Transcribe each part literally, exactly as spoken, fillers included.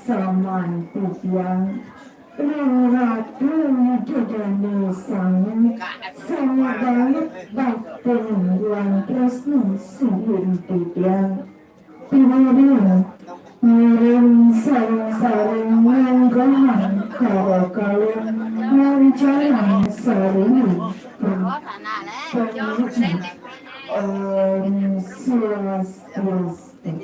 Saman titiang ring Ratu Widodari sami, sami banget bakti lan tresna sihin titiang. Pinuju ngiring sareng-sareng nganggehang kara kalih ngancaran sareng panuju. Om Swastiastu.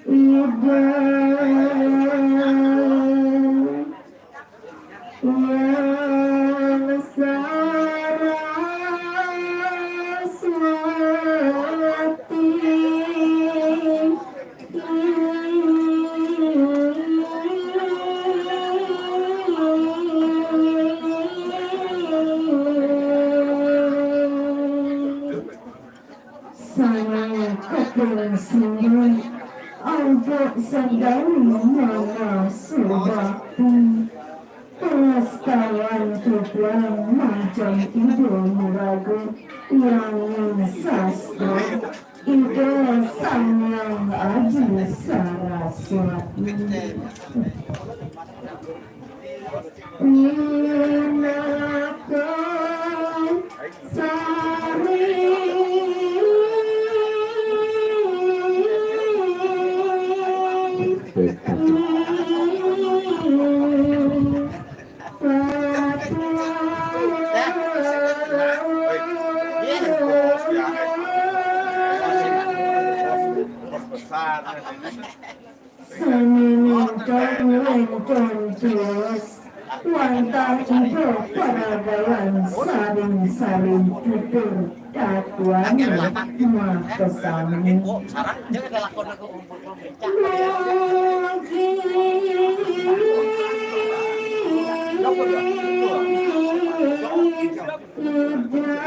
Ida Hyang Saraswati. Sané kaping sirah, ampun sadawi manah subakti. Pangastawan titiang majeng Ida Nuraga, Hyang Sastra, Ida Sang Hyang Adi Saraswati. Winaka Sari. Besar. Sami ningkang wénten tiwas wantah Ida paragayan saring-saring tutur tatuané makasami. Mugi Ida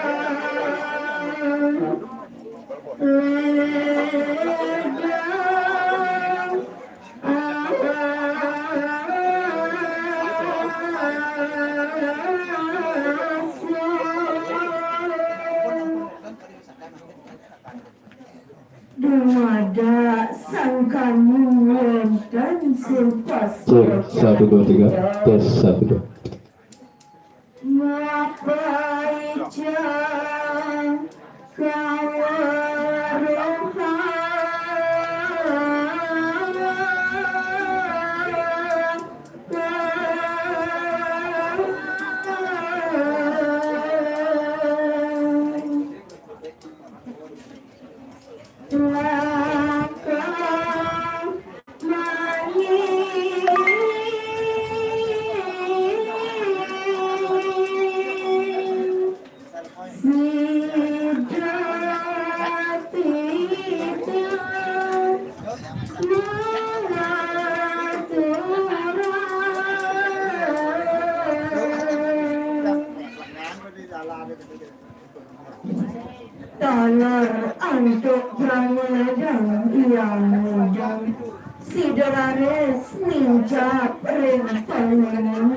Dumadak sangkaning wénten sing pas. Cek, satu, dua, tiga. Tes, satu, dua. Mapaica kaweruhan. Lakar manyi sida titiang mangaturang. Taler antuk pramodang Hyang Widhi, sida raris nincap ring pangenening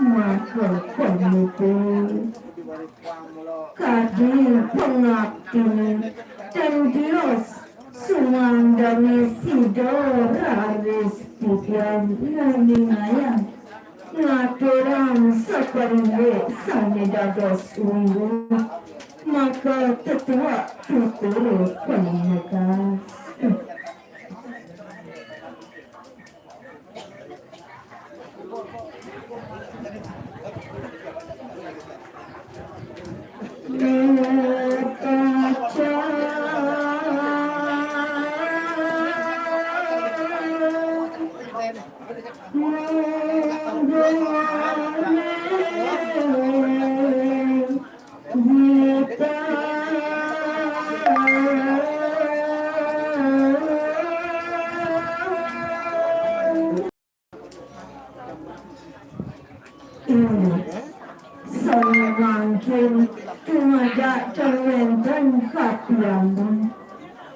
maka pamupul. Kadi pangaptiné tan tios sumangdané sida raris titiang nganingayang ngaturang saparindik sané dados wiwuh, maka tetuek tutur pamungkas. Inggih. Samangkin tumadak ten wénten kapiambun.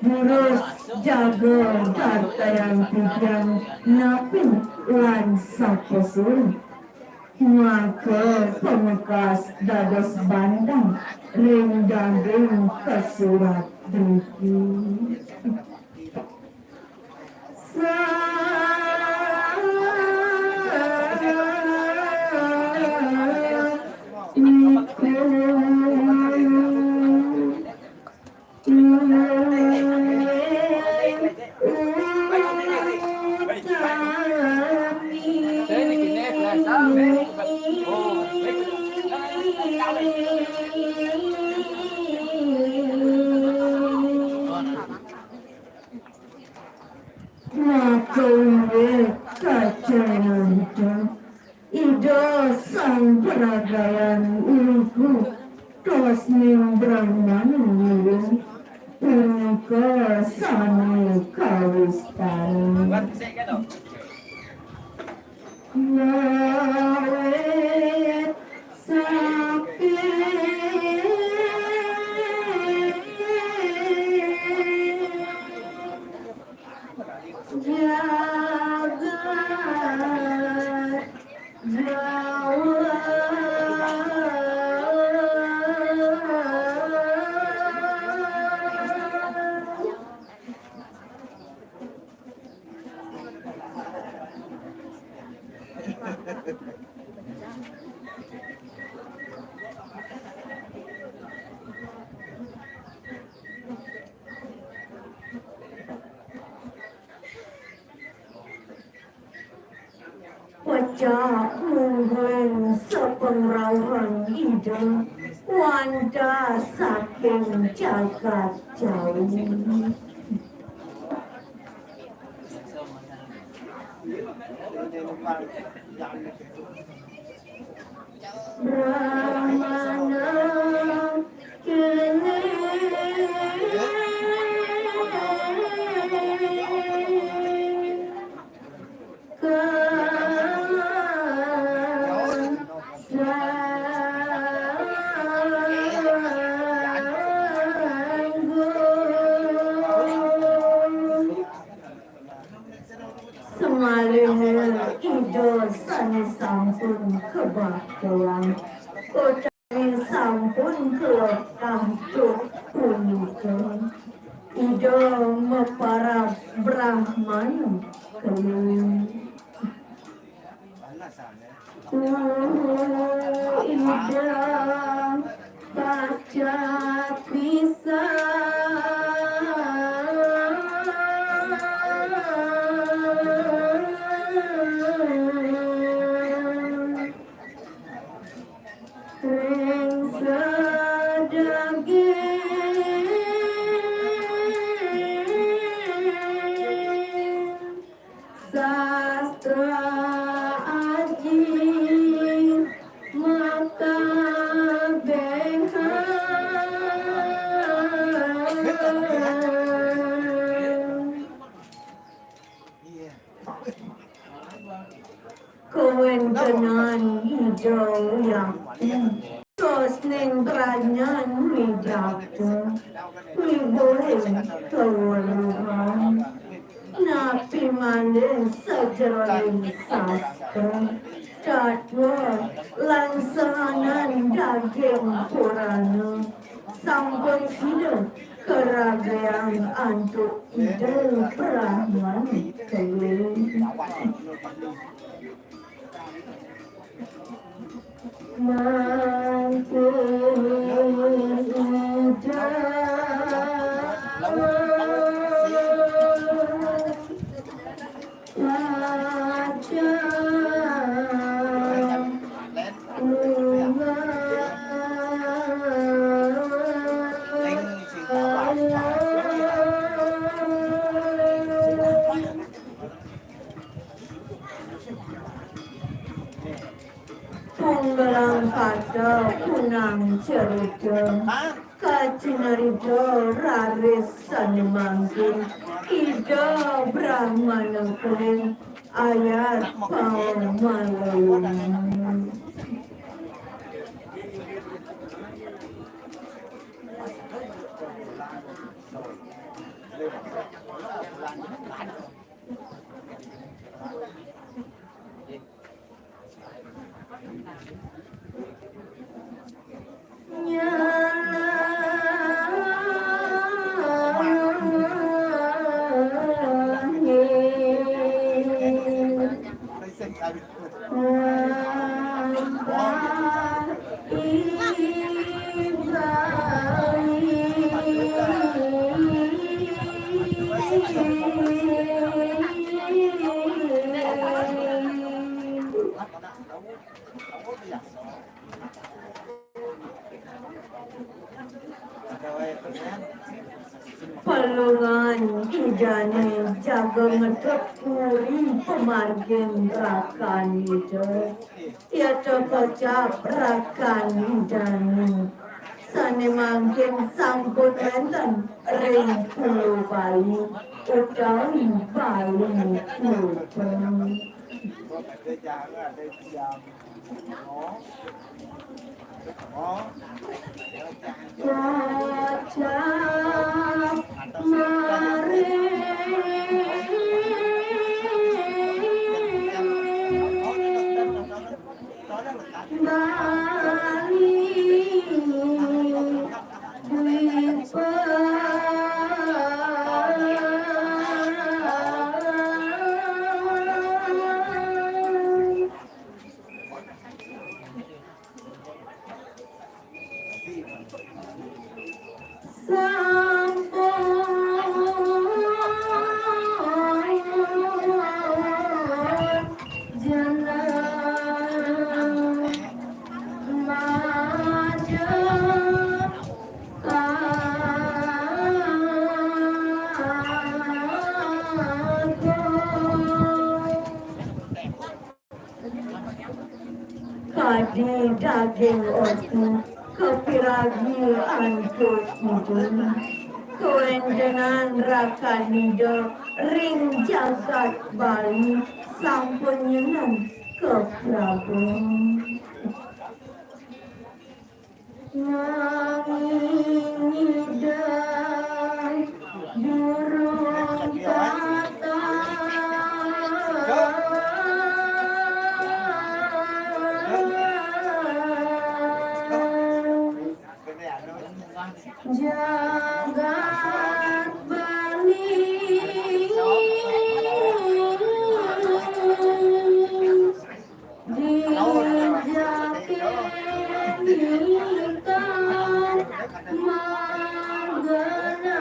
Durus jaga dartayang titiang napi lan sapasuluh. Maka pamekas dados bantang ring daging kasurat driki. Sapunika Maka wiwit kacayanipun Ida Sang Paragayan Wiku tosning Brahmana Wiwung punika sami kawistaran. Ngawit saking jagat Jawa. Pecak mungguing sapangrauhan Ida wantah saking jagat Jawi. Brahmana kene Semaliha Ida sane sampun kabakta, utawi sampun kalepah duh punika, Ida maparab Brahmana keliling. Ida pacak pisan ring sadaging sastra aji makabehan. Kawentenan Ida Hyang Tos ning pranyan widata, wibuhing kaweruhan, napi malih sajeroning sastra, tatwa, lan sahanan daging purana, sampun sida karagayang antuk Ida Brahmana Keling. Mangkin Ida pacang lunga. Punggelang kata punang cerita. Kacinarita raris sane mangkin Ida Brahmana Keling ayat pamalu. Dane jaga ngedep puri pamargin rakan Ida. Yata kocap rakan Idane. Sane mangkin sampun wenten ring Pulo Bali utawi Bali Kulon. Kocap maring Bali Dwipa. Sampun jeneng maja kaku. Kadi daging orti kapiragi antuk Ida. Kawentenan rakan Ida ring jagat Bali sampun nyeneng kaprabon. Nanging Ida durung katas. Jagat Bali. Dijaken ingkang magenah.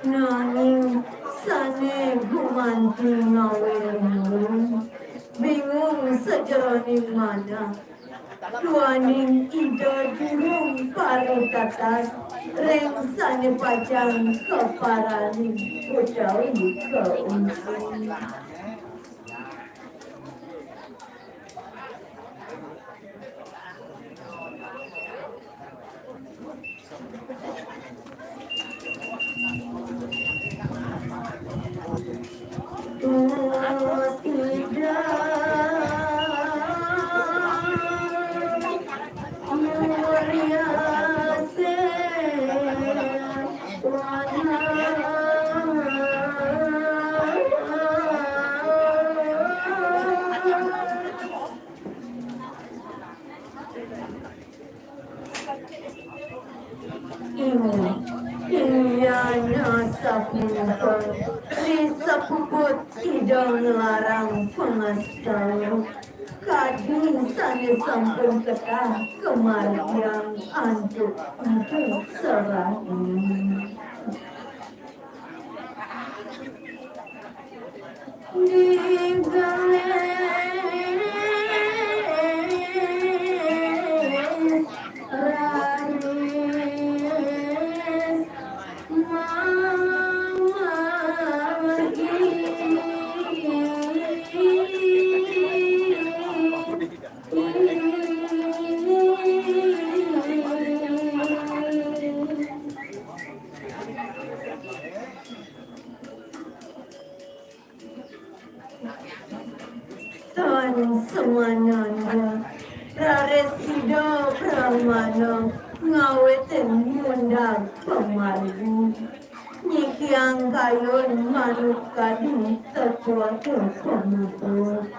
Nanging sane gumanti ngawe linglung, bingung sajeroning manah. Duaning Ida durung paritatas ring sane pacang kaparaning utawi kaunsi. Ing-, inggih sapunika, ri sapuput Ida nglarang pangastawa. Kadi sane sampun ketah kamargiang antuk Ida sareng. Tan samananda, raris Ida Brahmana ngawitin ngundang pamargi. Nyikiang kayun manuk kadi tetuata pamuput.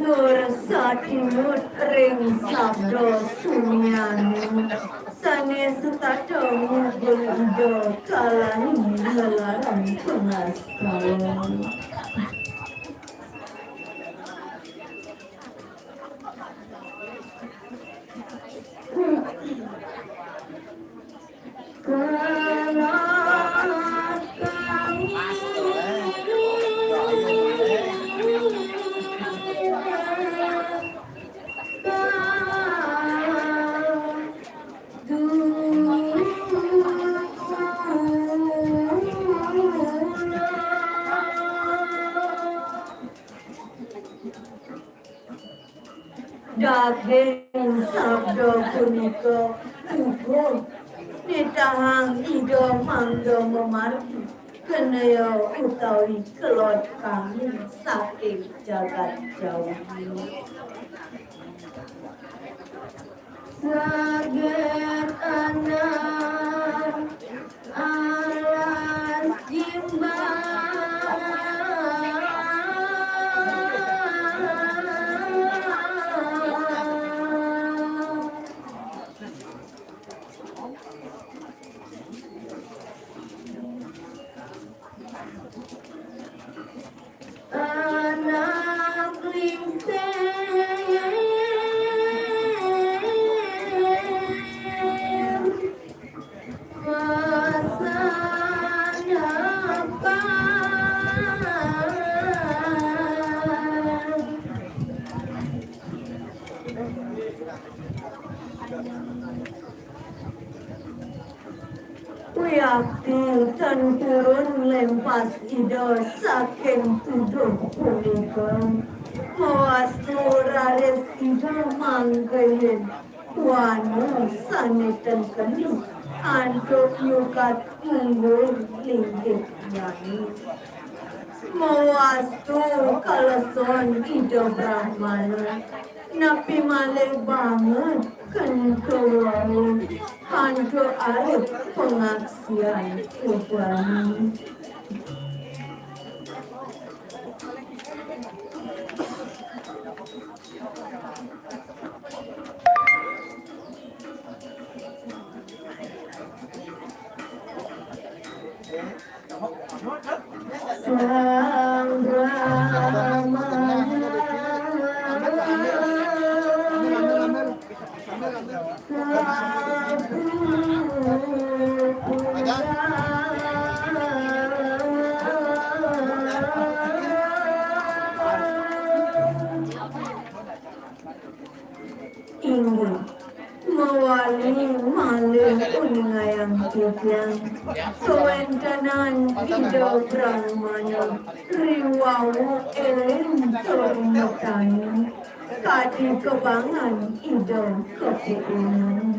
Tur Satinut ring sabda sumiane, sane setata ngugul Ida kalaning ngelarang pangastawa. Daging sabda punika kukuh nitahang Ida mangda mamargi kenaya utawi kelod kami saking jagat Jawi. Saget anak alas jimbang. Anak lingsir. Wiakti tan purun lempas Ida saking tuduh punika, mawastu raris Ida manggihin wana sane ten keni antuk nyukat unggul linggih nyai. Mawastu kaleson Ida Brahmana, napi malih banget kento wau antuk arit pangaksian ubani. Inggih, mawali malih uningayang titiang kawentenan Ida Brahmana riwau eling tur metani kadi kebangan Ida kapiunan.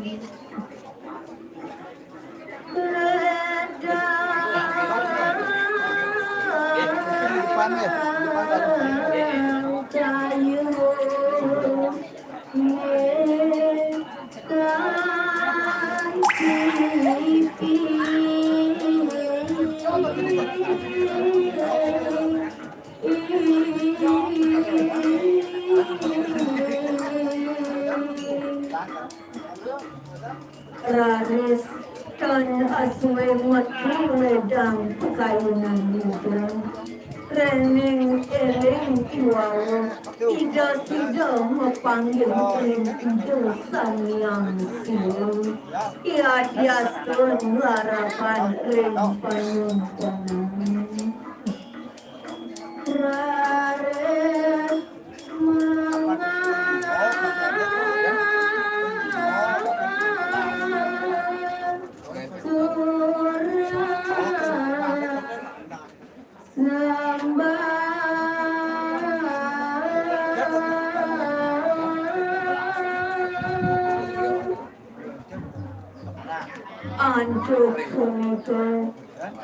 Raris tan asue metu ledang pakayunan Ida. Rening eling iwau Ida sida mapanggih ring Ida Sang Hyang Siwa. Yadiastun larapan ring panyumpenen. Raris Antuk punika,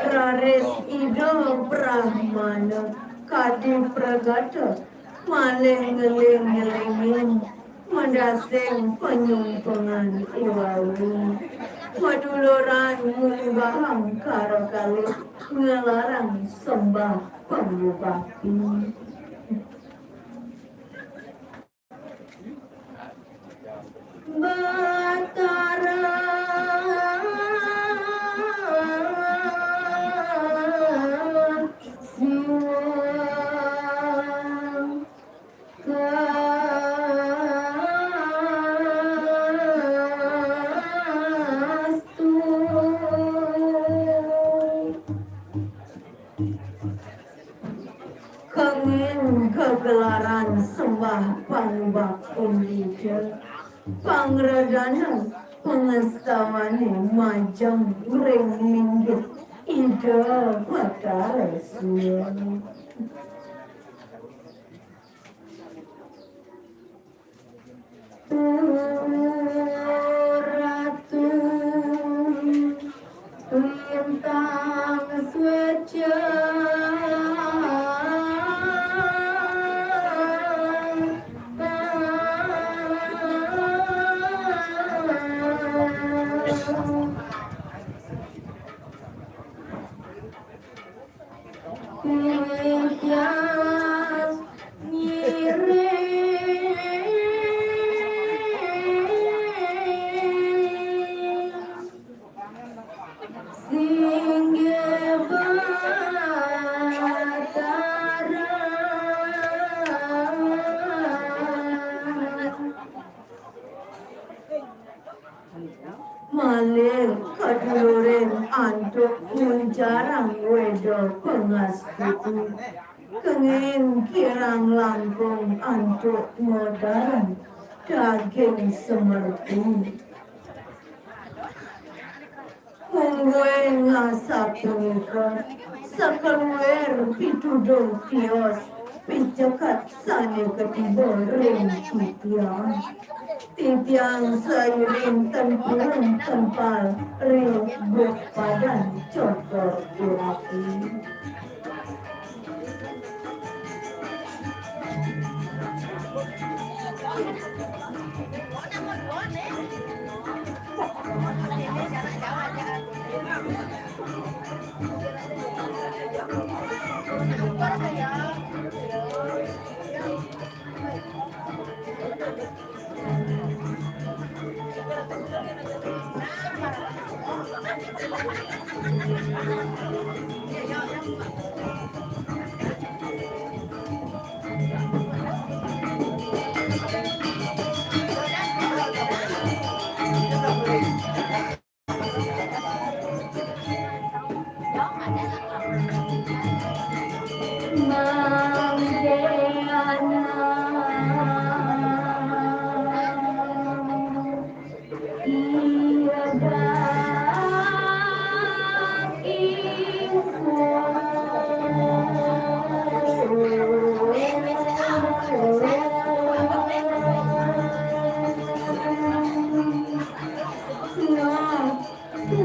raris Ida Brahmana kadi pragata malih ngeling-ngelingin mandasing panyumpengan iwau. Maduluran ngumbahang kara kalih ngelarang sembah pangubakti. Kenging gegelaran sembah pangbaktin Ida, pangredana pangastawani majeng ring linggih Ida Batara Siwa. Ratu Lintang Swéca. Titiang ngiring singgih Batara. Malih kadulurin antuk nguncarang wéda pangastuti. Kenging kirang langkung antuk modal daging semerti. Mungguing asapunika, sakaluir pituduh tios piceket sané katiba ring titiang. Titiang sairing tempurung tempal ring buh padan Cokor Purati. Nah,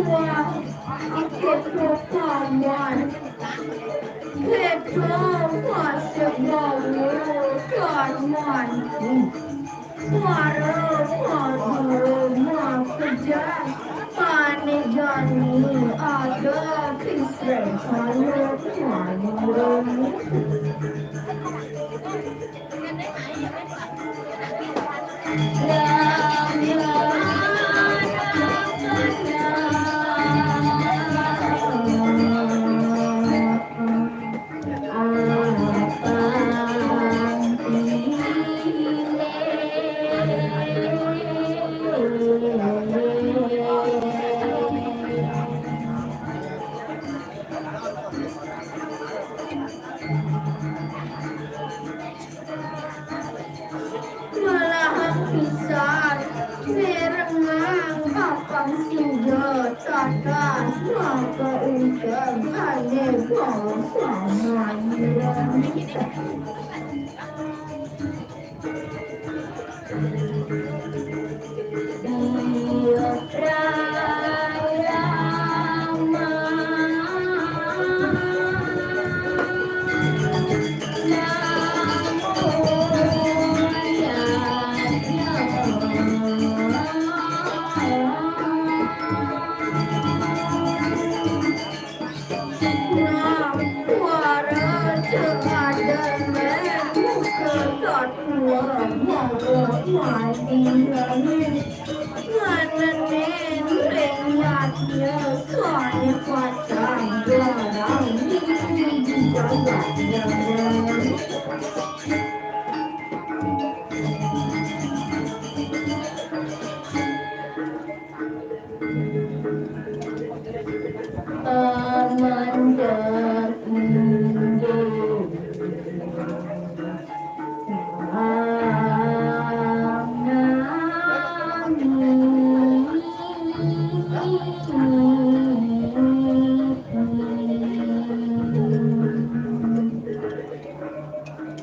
wah, aku paman. Kita masih bawa paman. Para Madura makejar, pane jani ada kisreh kalau Madura. Malahang pisan, mirengang apang sida tatas maka unteng ané bangsa Manyuran.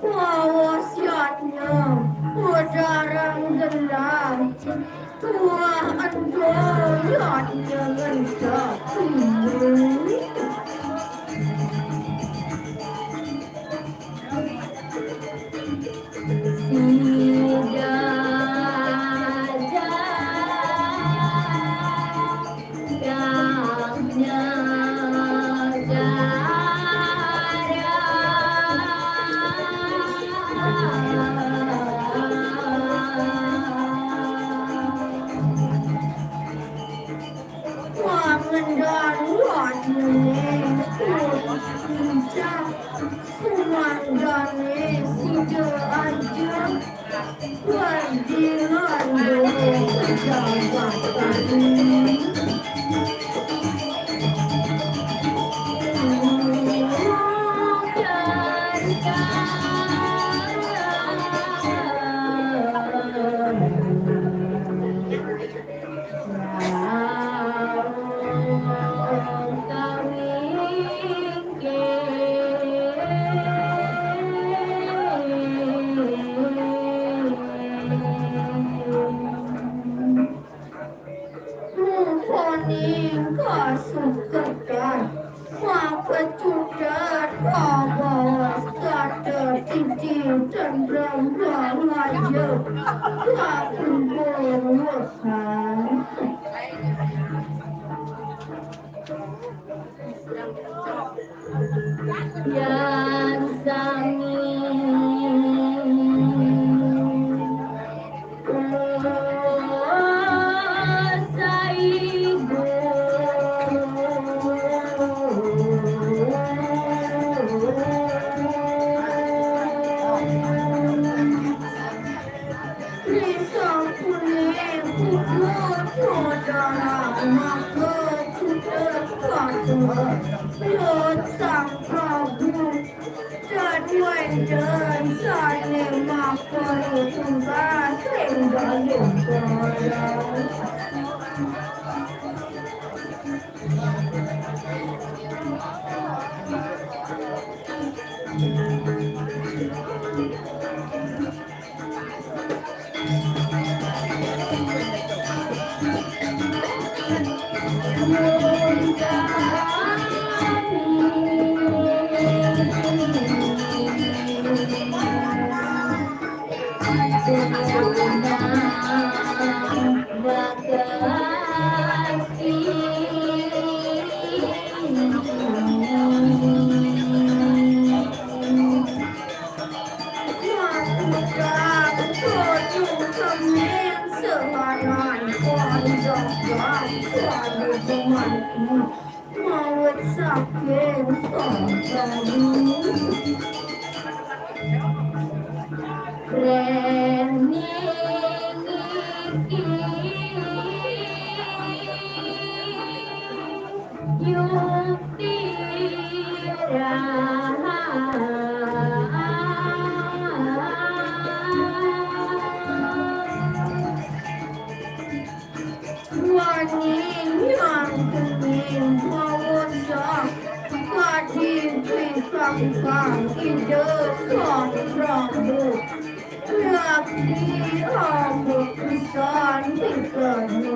Wasiatnya, ujarang gendam, tuah ento yatnya ngentak. Wah, ngendan luas ngening, puncak sumandane sida aja. Perdilan dua pejabat tadi. Mukoning kasukertan, mapecutet kabawas kata titi tentrem rahaja, kakumpul wehan. Yan sami. Risampune puput modal maka cutet katur lut Sang Prabu. Dan wenten sane mapari tugas ring Jayapura. Mawut saking sangkayu. Reni iki yukti raha. Wani nyangkening pawasa kadi pikangkang Ida Sang Prabu. Lakti amuk pisan pikanu.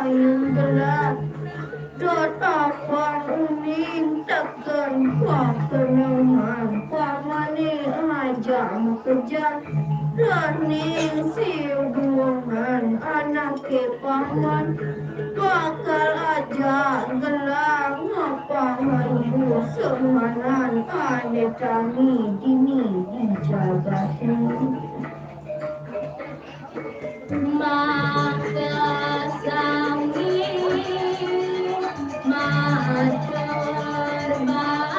Yang gelap dot apang uning teken pakenengan, pamane ajak makejang, rening siuduangan anake paman, bakal ajak gelang apang ibu semanan ane tani dini di jagate. Maka sami matur bambang.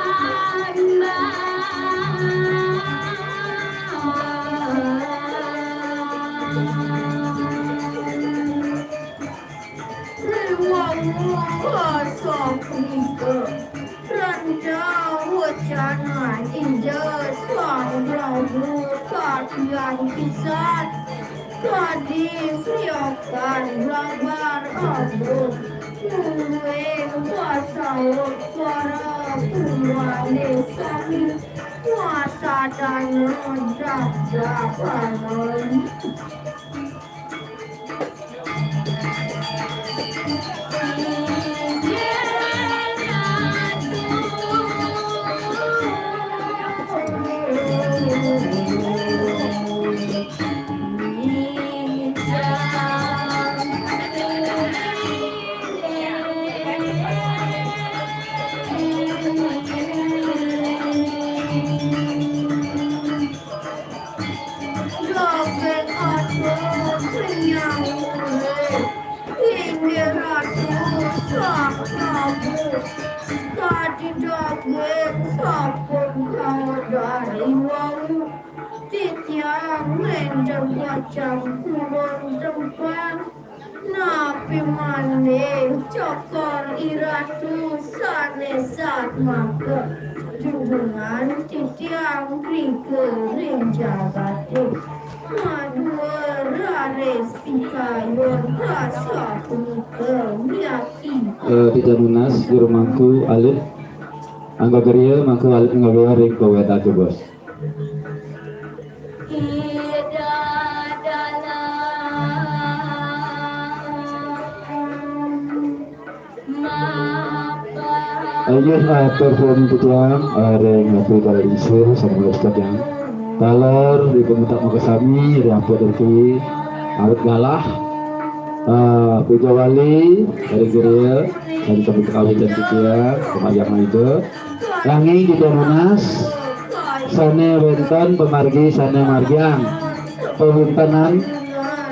Riwau rasa punika ranta wacana Ida Sang Prabu Katian Pisan. Kadi siokan blabar abot, mungguing pasaut para punggawa sami, wasatana dapdap alon. Daging atuh kenyang urip, inggih Ratu Sang Prabu. Kadi daging sampun kawedah iwau, titiang nenten pacang purun tempang. Napi malih cokor iratu sane satmaka junjungan titiang rika ring jagate? Madua raris pikayun rasa punika miaki. Eh, titiang nunas juru mangku alit Angga Geria, mangku alit Angga Geria ring pawedake, Bos. Inggih, atur suwun titiang, eh, ring Ratu Kala Ingsir, sané mangestun titiang taler dipun makasami, ring Ampok Derki, awit galah, eh, puja wali, ring Geria, sané kami kawitan titiang, pamayang Ida. Nanging kita nunas, sané wénten pamargi sané margiang pawéntenan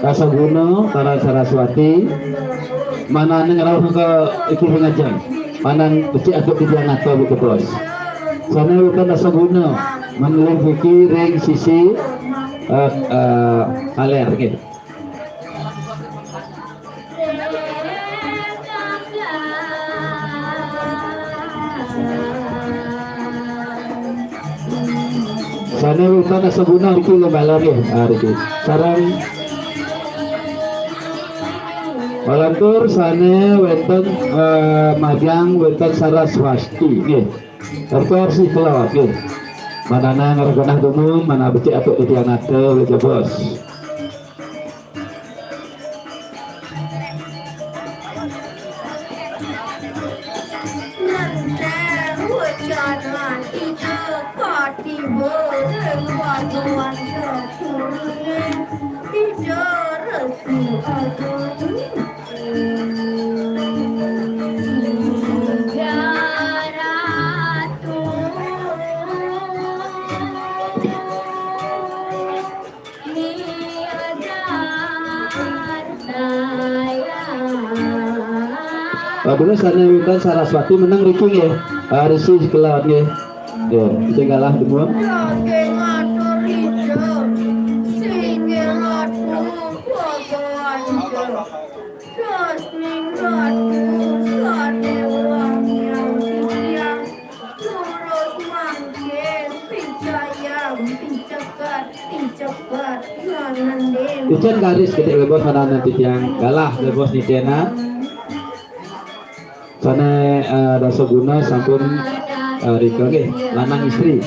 rasa guna Karan Saraswati, manané ngrauh ka iki ring ajeng, manan becik atuk titiang nata buka bos. Sané wénten rasa guna, manulis iki ring sisi, eh, eh, kaler, gitu. Sané wénten rasa guna riki lomba lari, ah, riki. Sareng malantur sané wénten, eh, margiang wénten Saraswati, nggih. Rekor si kelawat, nggih. Manané ngrah genah dumun, manan becik atuk titiang nata, wénten bos. Nenteng wecanan Ida Patiba ring wagawan keturunan Ida Resi Agung. Tiga ratus. Padahal sané wénten Saraswati meneng riki nggih. Ah, resi sekelawan nggih. Nggih, sing galah dumun. Saking atur ija, singgih atur Bhagawan Ida. Dasning ratu sané wangiang titiang. Terus mangkin picayang, picekat, picekat, nganandin. Icen garis gedé wé bos, manané titiang galah wé bos nitihna. Sané, eh, dasa guna sampun, eh, rika nggih, lanang istri.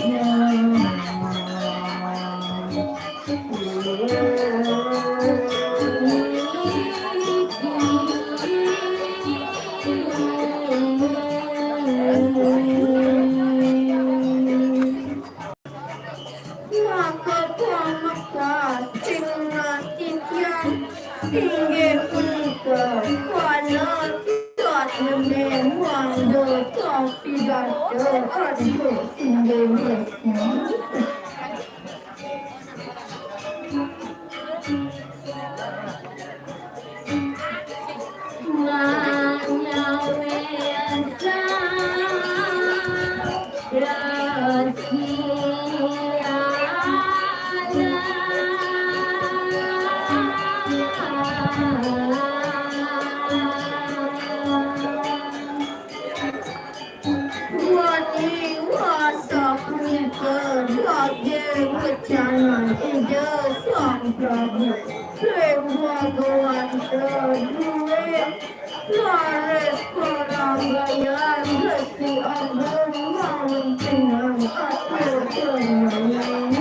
Wani wasa punika daging wecanan Ida Sang Prabu ring Bhagawan Prabu, raris paranggayan Resi Agung mawinan atur pemain.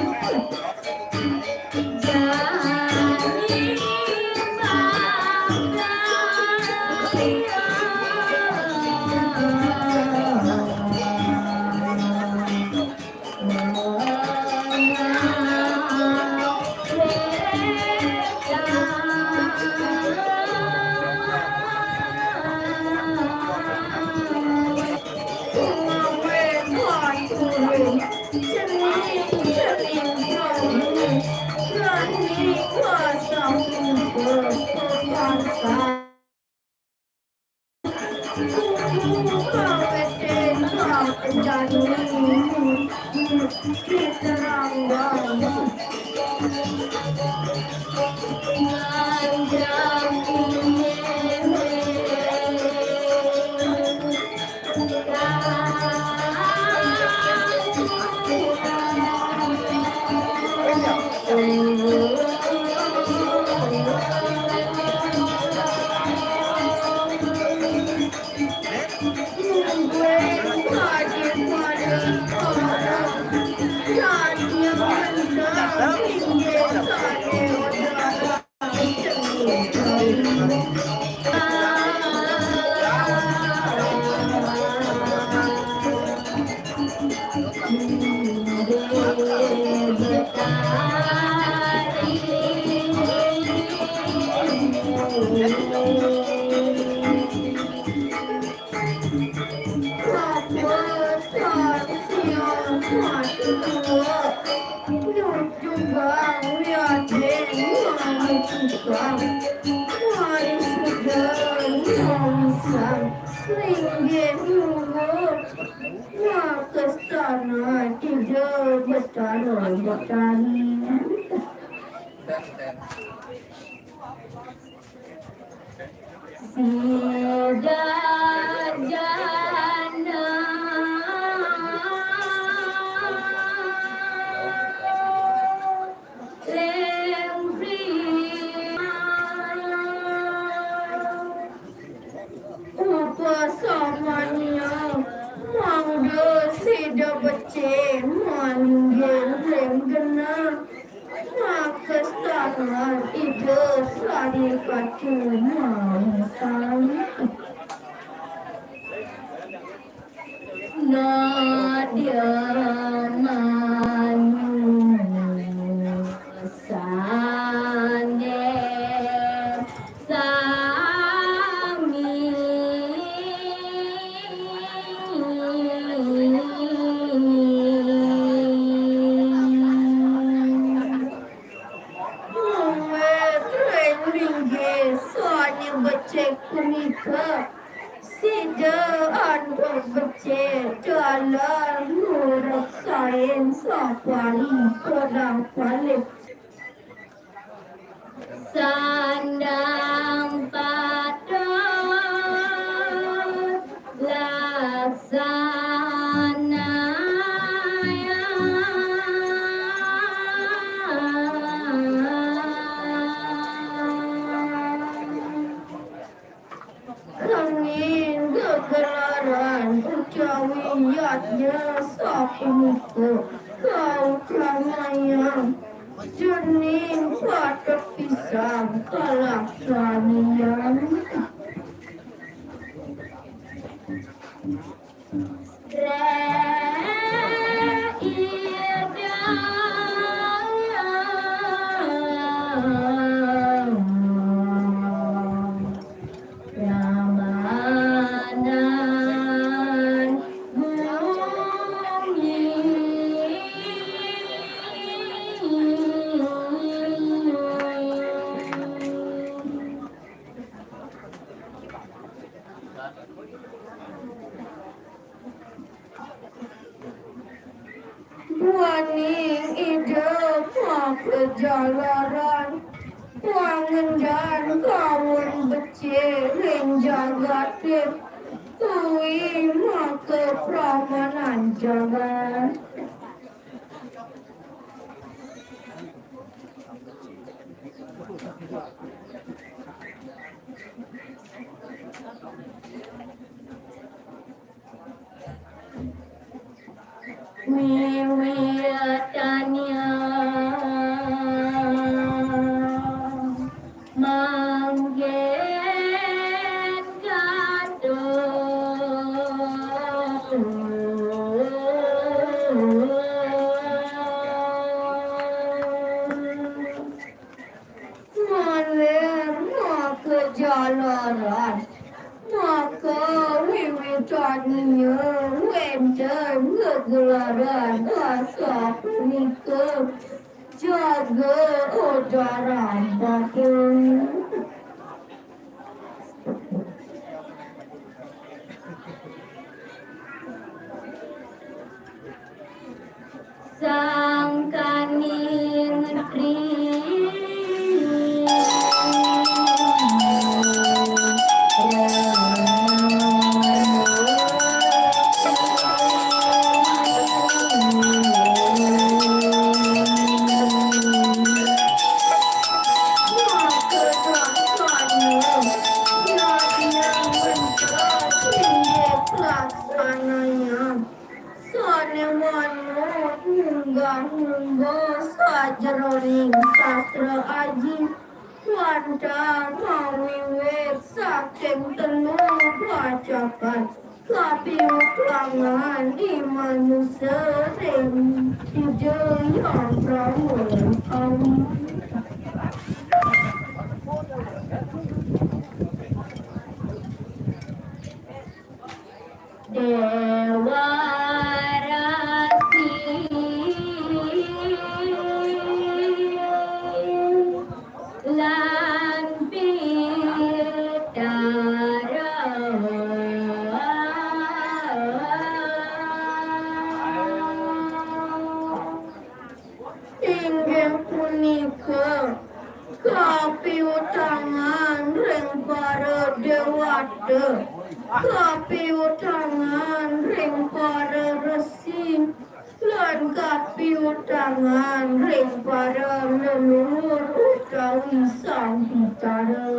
Makastana Ida Betara Betari. Sida jana lempri. Upasamanya mangda sida becik malinggih ring genah. Makastana Ida Sari Kaca mawisan. Nadya manu sane sami. Mawit ring linggih sane becik punika, sida antuk becik taler ngreksain sapari kodah palih. Sandang patut laksana. Kenging gegelaran utawi yadnya sapunika kaukramayang, cening patut pisan kalaksanian. Duaning Ida makajalaran, pangandian kawan becik ring jagaté, kuwi makapramanan jagat. Wiwitania mangkin katon. Malih makajalaran, maka wiwitania wénten gegelaran asapunika, jaga udaran bapa. Sangkaning tri. Sané manut munggah-munggah sajeroning sastra aji, wantah mawiwit saking telu bacakan kapiutangan i manusa ring Ida Hyang Brahma. Déwa Resi lan Pitara. Inggih punika kapiutangan ring para déwata, kapiutangan ring para resi, lan kapiutangan ring para leluhur utawi Sang Pitara.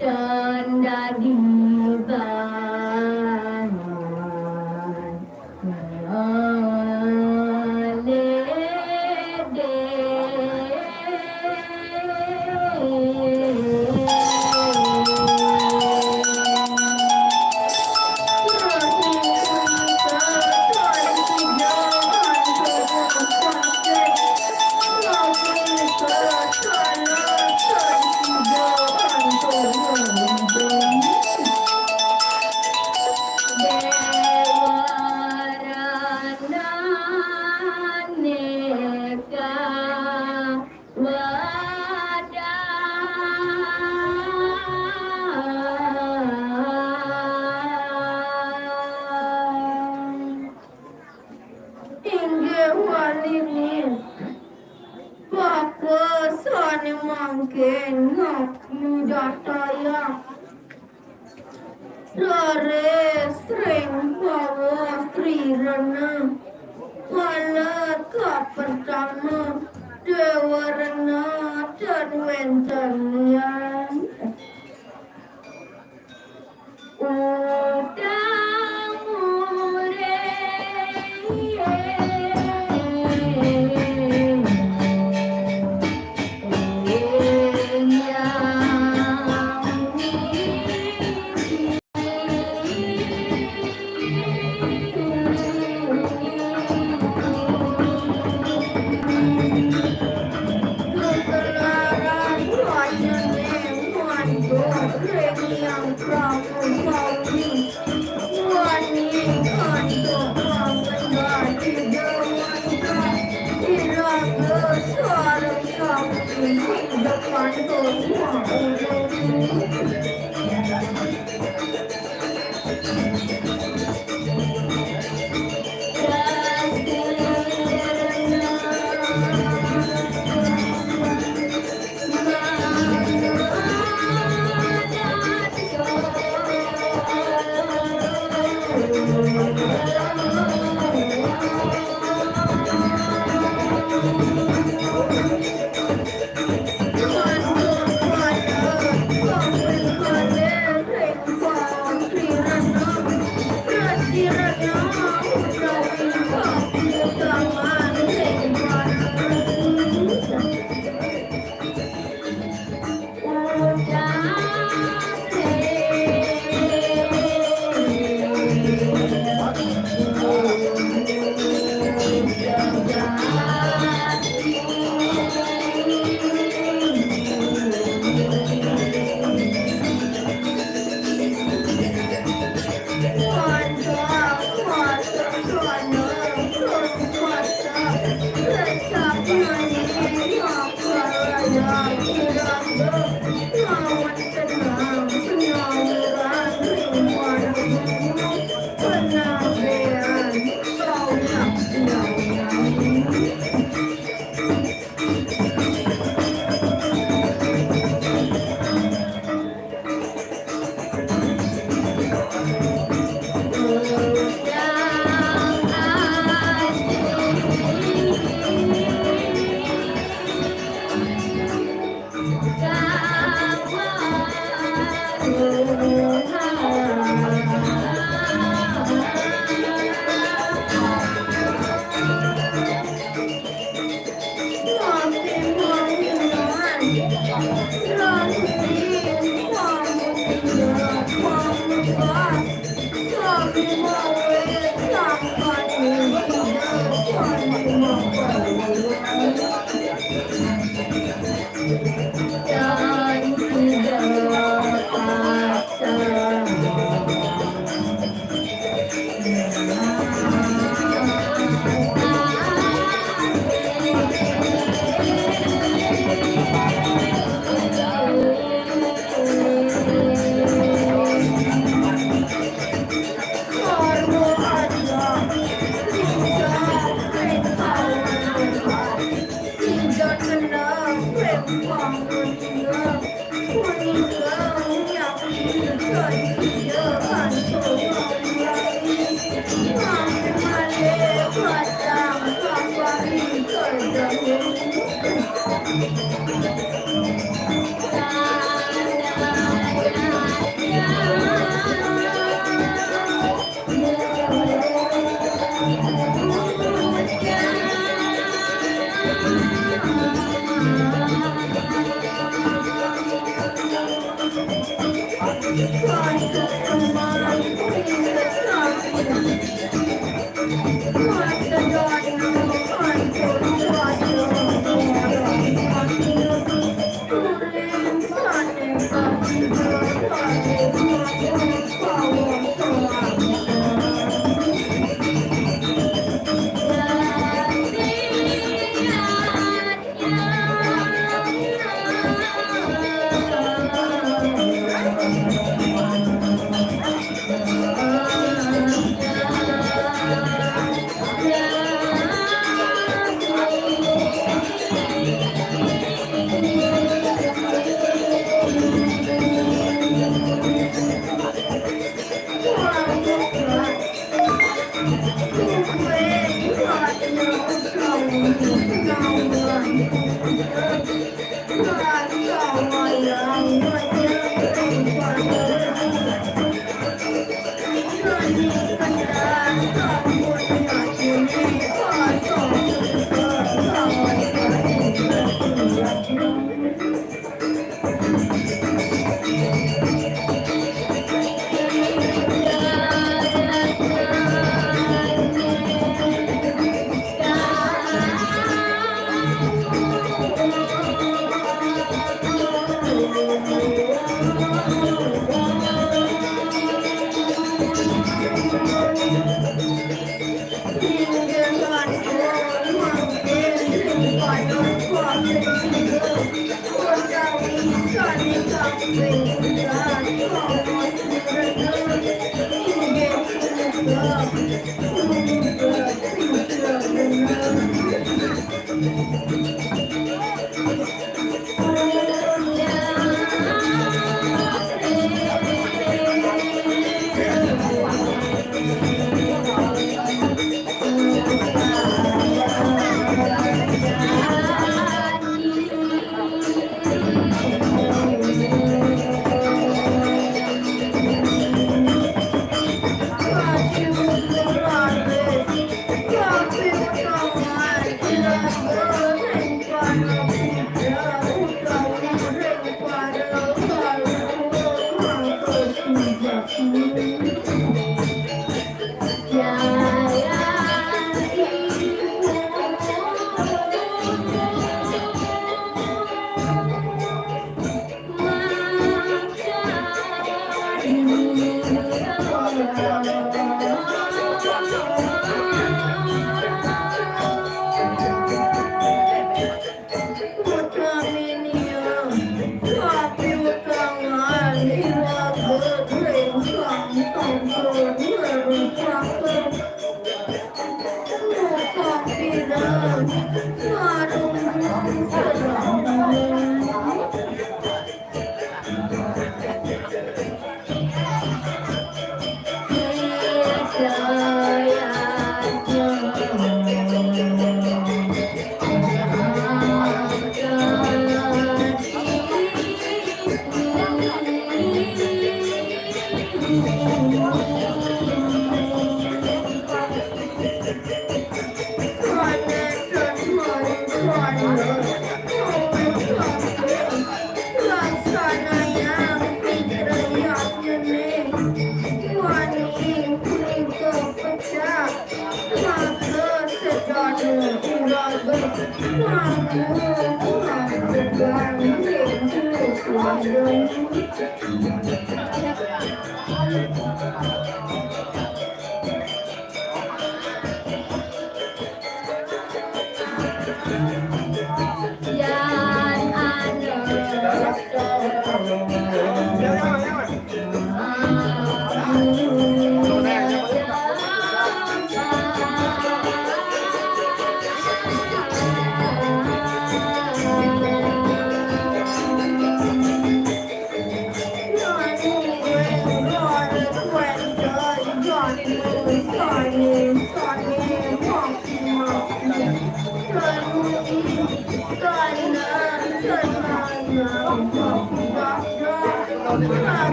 Tan dadi bahan ngeledek. Inggih waliné, bapa sané mangkin ngamidartayang raris ring bawa Sri Rena, malah kapertama Déwa Rena tan wénten lian.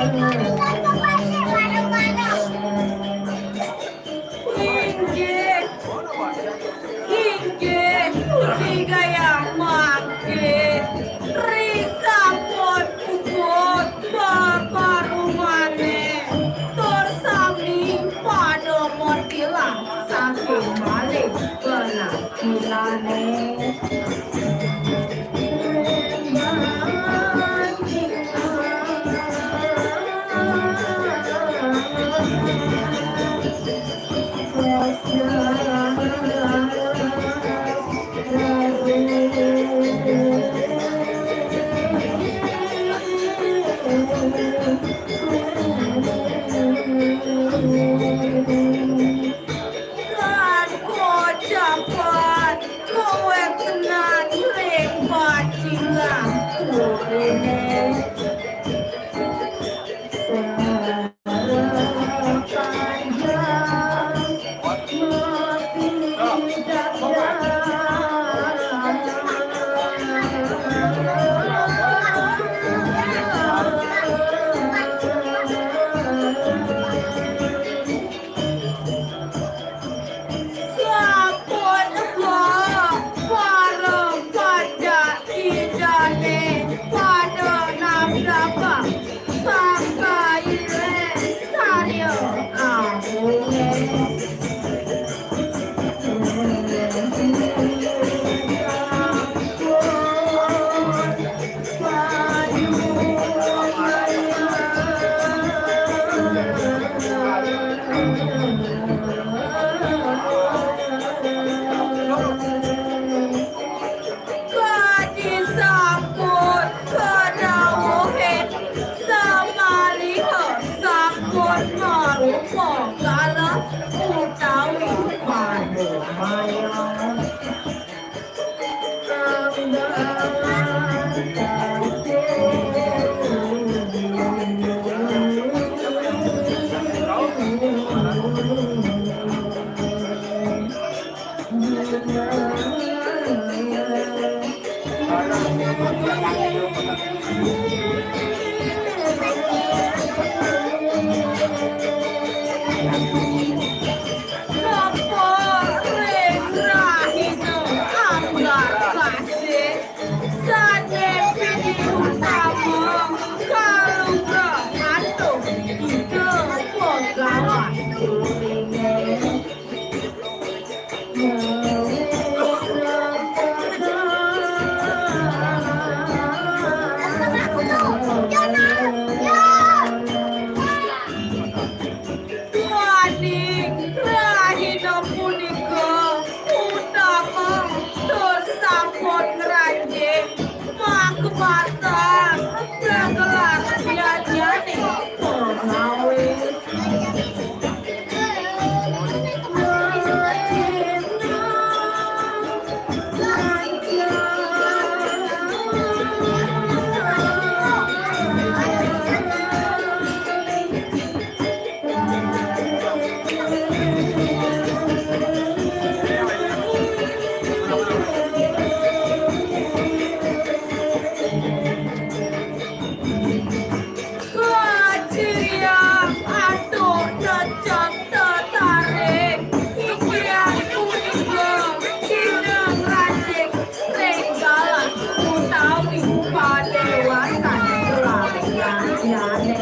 Inggih, inggih, Gusti Gayam mangke. Ri sampun puput babarumane, tur sami pada matilah saking malih penampi. Lan kocapan kowe tenan ring bacilan urine. Sampun para panjak idane pada nabdabang pangkaile karya amunge. Kadi sampun kadawuhe samaliha sampun marupa kalah utawi manumaya. Napa ring rahina anggar kasih, sane pini utama kalungga atuh ida pegawan turinge. Duaning rahina punika utama tur sampun ngranjing makebatan gegelar yadnyane pengawit. Kaciriang atuk cecek tetarik, inggih punika sineng rancik ring galah utawi padewatan rakyatnyane.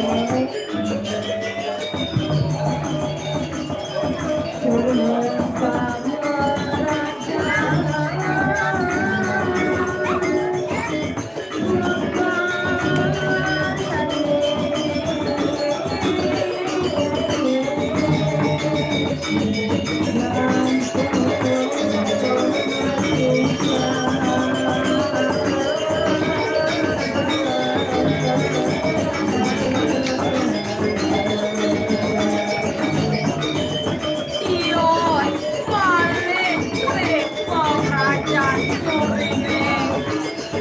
Tios malih ring pangrajan Surine.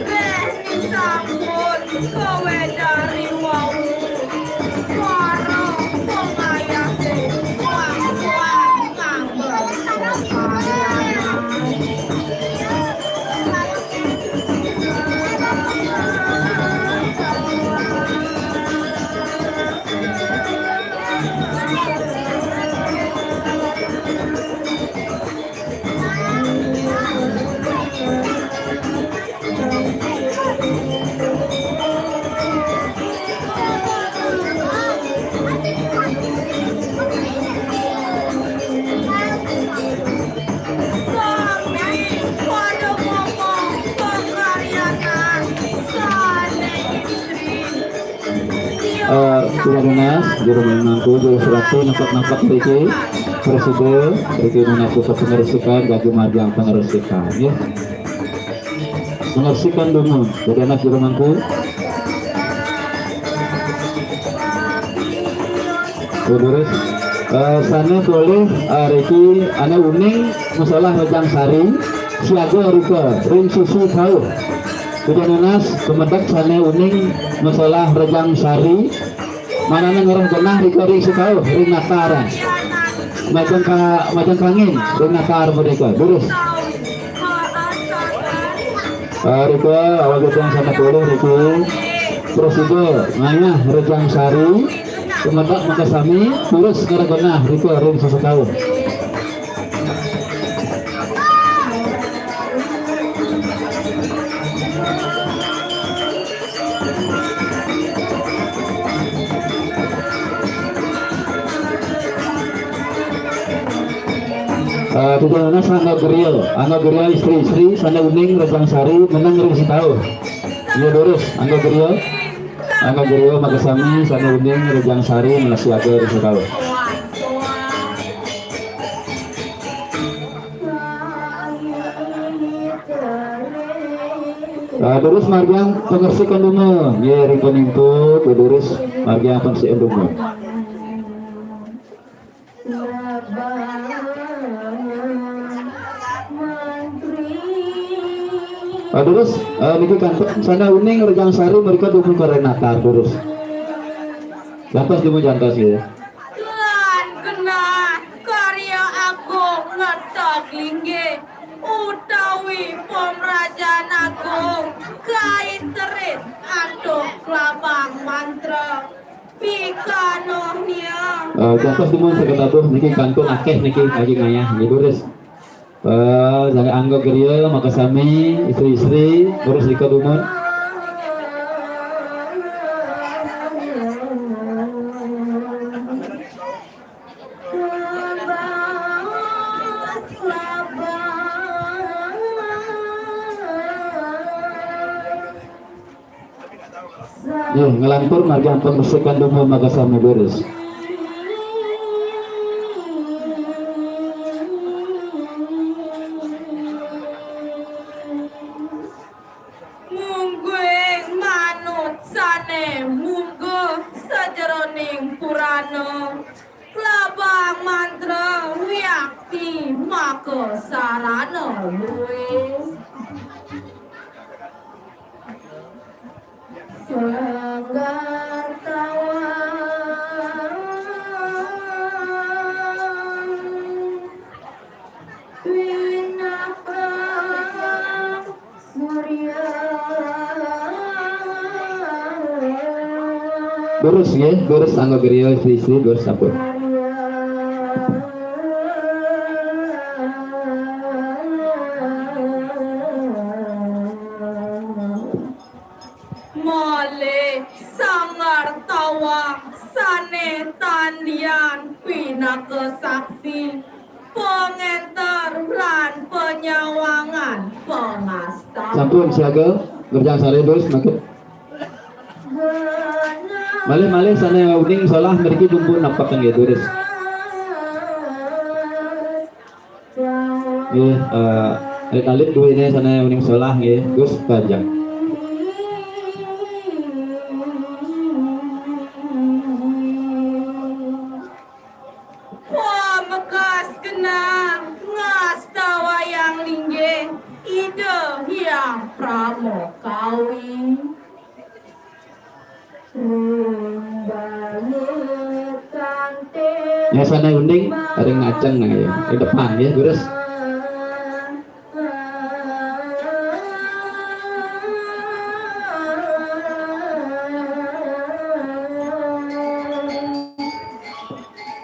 Reh disambut kawedari wau para pangayase wang-wang ngambil pelayanan. Sudah nunas, juru mangku, juru serati, nampak-nampak riki. Prasida, riki nunas pusat pangresikan, jagi margiang pangresikan, ya. Pangresikan dumun, sudah nunas juru mangku. Durus. Eh, sané polih, eh, riki ané uning Musola Rejang Sari, siaga rika ring sisi kauh. Sudah nunas, tumedek sané uning Musola Rejang Sari, manané ngrereh genah rika ring sisi kauh, ring natar. Majeng ka, majeng kangin, ring natar merdeka. Durus. Ah, rika, awak getiang sané polih riki. Prasida ngayah Rejang Sari, tumedek makasami, durus ngrereh genah rika ring sisi kauh. Eh, tujuh nunas angga griya, angga griya istri-istri, sané uning Rejang Sari, meneng ring sisi kauh. Iya, durus, angga griya. Angga griya makasami, sané uning Rejang Sari, meneng siaga ring sisi kauh. Ah, durus margiang pangresikan dumun. Nggih, ring panimpuk, durus margiang pangresikan dumun. Ah, durus, ah, niki kantun sané uning Rejang Sari mrika dumun ka ring natar, durus. Jantos dumun, jantos, nggih. Lan genah karya agung ngeteg linggih utawi pamrajan agung kaiterin antuk klabang mantra pikanohnya. Eh, jantos dumun saged tabuh niki kantun akéh niki lagi ngayah niki, durus. Eh, sané angga griya makasami, istri-istri, durus rika dumun. Nggih, nglantur margiang pangresikan dumun makasami, durus. Mungguing manut sané mungguh sajeroning purana, klabang mantra wiakti makasarana luih. Sanggar tawang pinaka surya. Durus nggih, durus angga griya istri-istri, durus sampun. Malih sanggar tawang sané tandian pinaka saksi pangénter lan panyawangan pangasta. Sampun siaga, Rejang Sari, durus mangkin. Malih-malih sané uning solah mriki dumun napak nggih, durus. Nggih, eh, alit-alit duwéné sané uning solah nggih, Gus Bajang. Pamekas genah ngasta wayang linggih Ida Hyang Pramakawi. Ring balik kantin. Ya, sané uning ring ngajeng, ya, ring depan, ya, durus.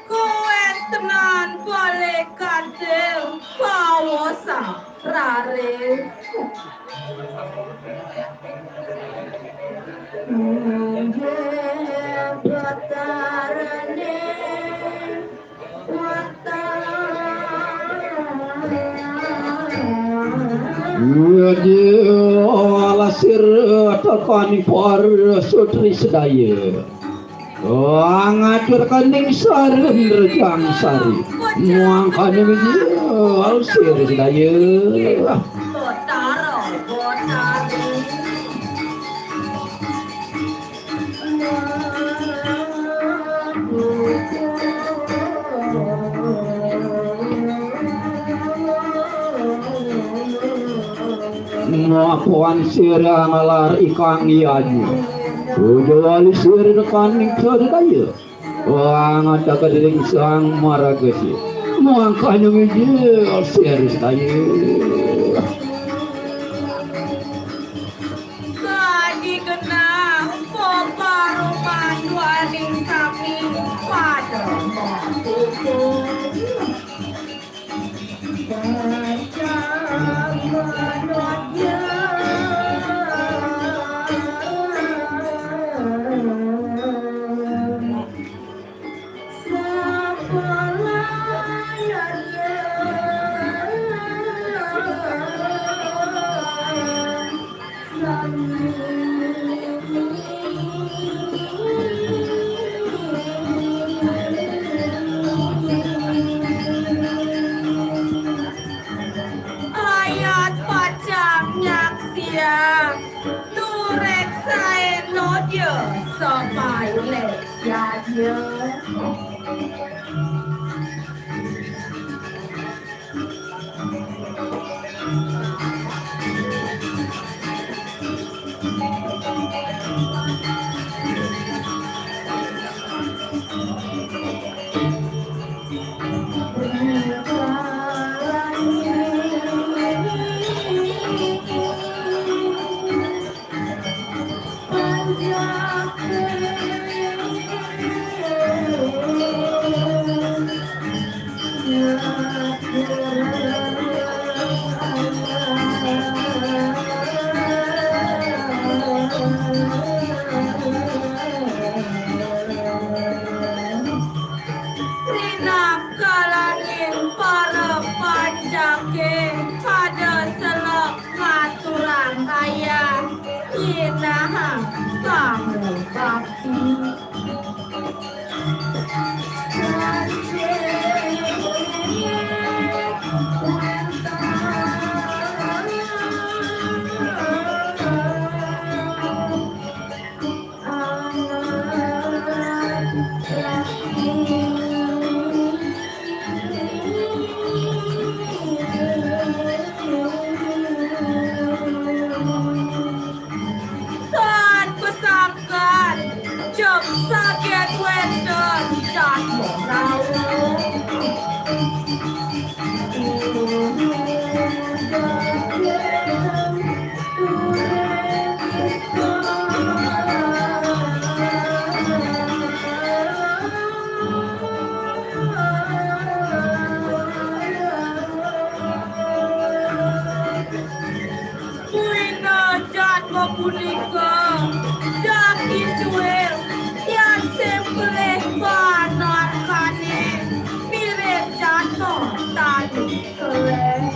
Kawéntenan balik kantin pawosan raris. Inggih betaraning watan. Inggih lasir tekaning para sutri sedaya. Wah, ngatur kening sareng rejang sari. Mangkane mesti, oh, sir sedaya. Botaro, botari. Ngapuan sira ngalar ikang iaju. Ujo wali sira depan ning sadaya. Wang ada kadiring sang maragesi. Mangkanya miji sira sedaya. Bagi genah, peparuman duaning sami pada makukuh. Ayat pacang nyaksiang, nureksain nodya sapailih yadnya. Rinakalaning para pancake pada selek ngaturang ayah nyinahang pangubakti. Tan pesangkan, jam saget wénten jadma rawuh. Buina jadma punika daki cuil, yan sing pelih banarkane mirib jadma tadi keleh.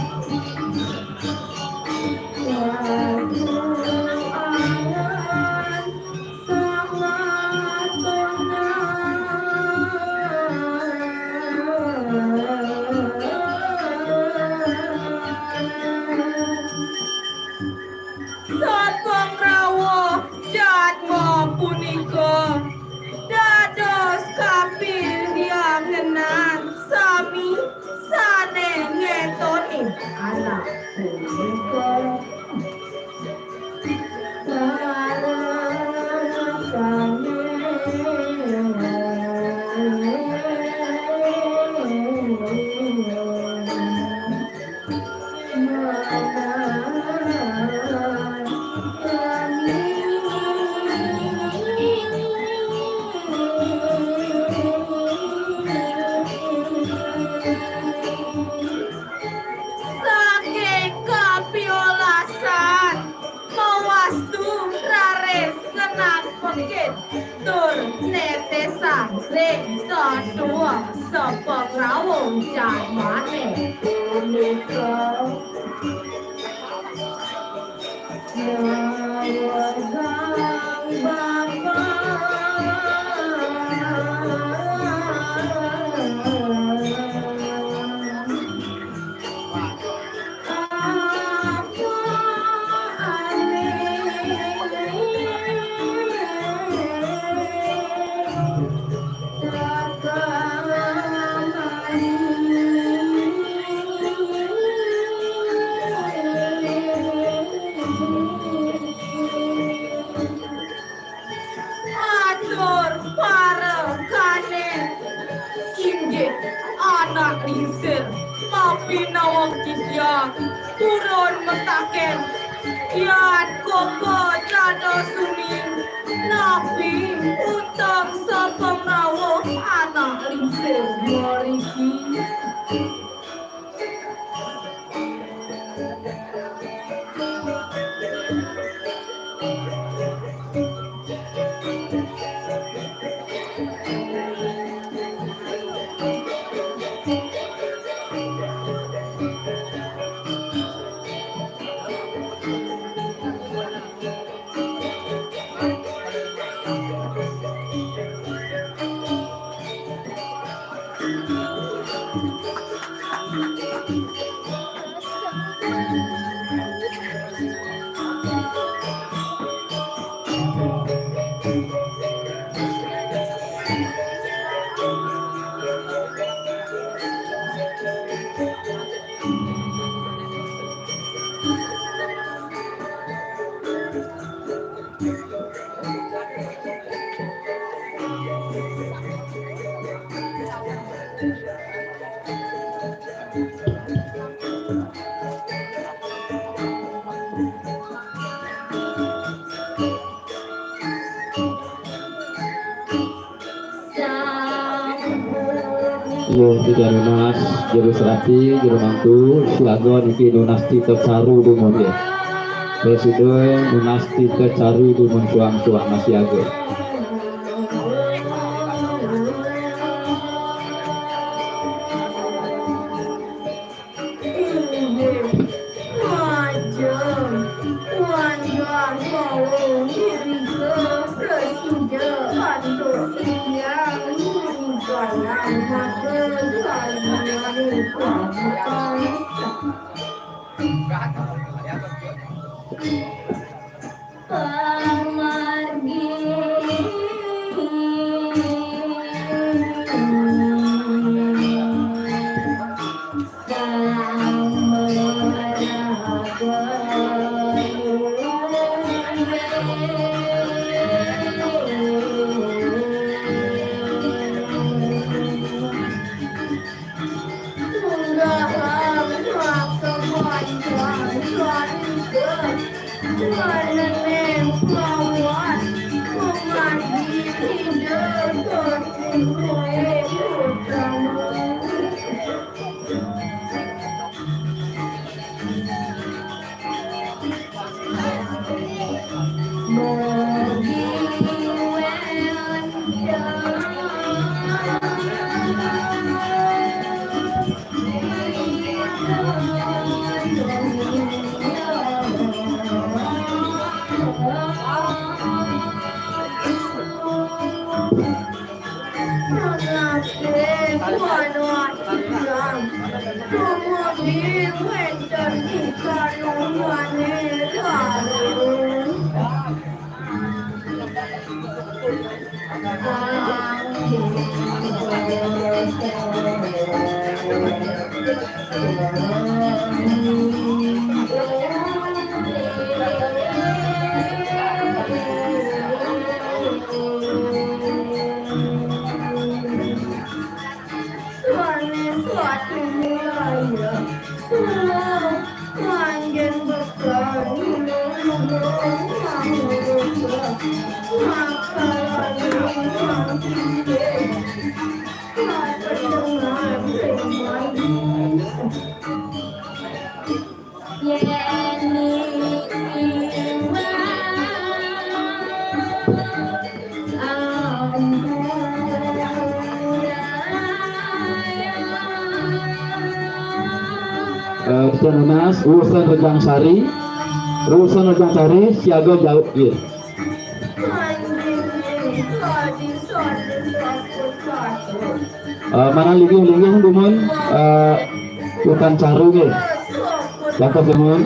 Sapangrawa jadma punika dados kapilyangenan sami sane ngetoni anak punika. Saking kapiolasan mawastu raris ngenang pekit tur netesang ring tetua sapangrawa jadmane punika. Nyawang Bapa Lingsir, napi nawang titiang purun mataken, yan koko dados uning, napi unteng sapangrauh anak lingsir mriki? Iya, tiga nunas, jero serati, jero mantu, siaga niki nunas tita caru dumun, ya. Presiden nunas tita caru dumun suang-suang masiaga. Inggih, majeng, wantah mawa ngiringa prasida antuk titiang nguninggalang maka kalian. Tunggalang rasa panjang warga, warnane pawat pengadi Ida Totinggih Utama. Suane suatu mulaya, suruh manjen bekal, nulung-nulung, mangurut, makalan, mangkite, mapetungan, mangkite. Eh, Tuan Mas, Rusen Rejang Sari, Rusen Rejang Sari, siaga jauh, ya. Eh, mana linggih-linggih dumun, eh, utan caru nggih. Cakep dumun.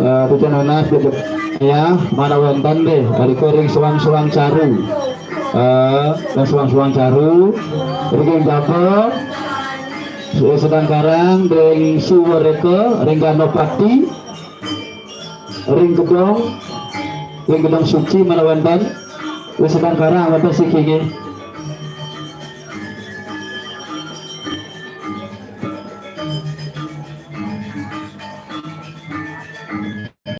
Eh, titi nunas, titi, ya, manawi wénten deh, ari ring soang-soang caru. Eh, ring soang-soang caru, ring jaba, sedeng karang, ring Suwereka, ring Ganopati, ring gedong, ring gedong suci manawi wénten, sedeng karang wénten siki nggih.